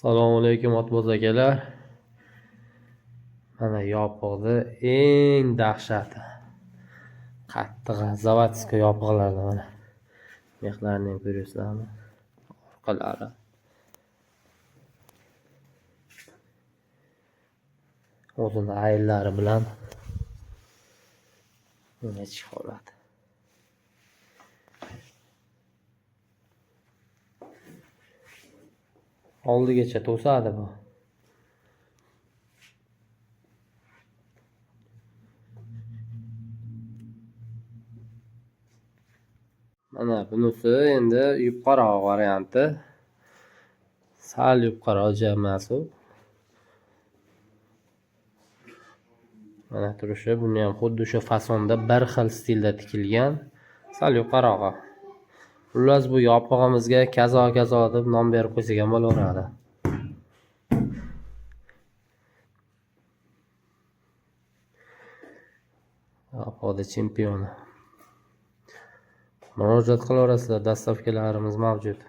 Assalomu alaykum otboz akalar. Mana yopig'ni eng dahshati. Qattig'i заводской yopig'larda mana. Mexlarni ham ko'ryapsizlarmi? Orqalari. O'zini ayillari bilan mana ichki holati. Oldigacha to'sadi bu. Mana bunisi endi yupqaroq varianti. Sal yupqaroq emas u. Mana turishi, buni ham xuddi o'sha fasonda bir xil stilda tikilgan, sal yupqarog'i. Xullas bu yopig'imizga kazo-kazo deb nom berib qo'ysak ham bo'laveradi. Yopiqda chempioni. Murojaat qilaverasizlar, dastavkalarimiz mavjud.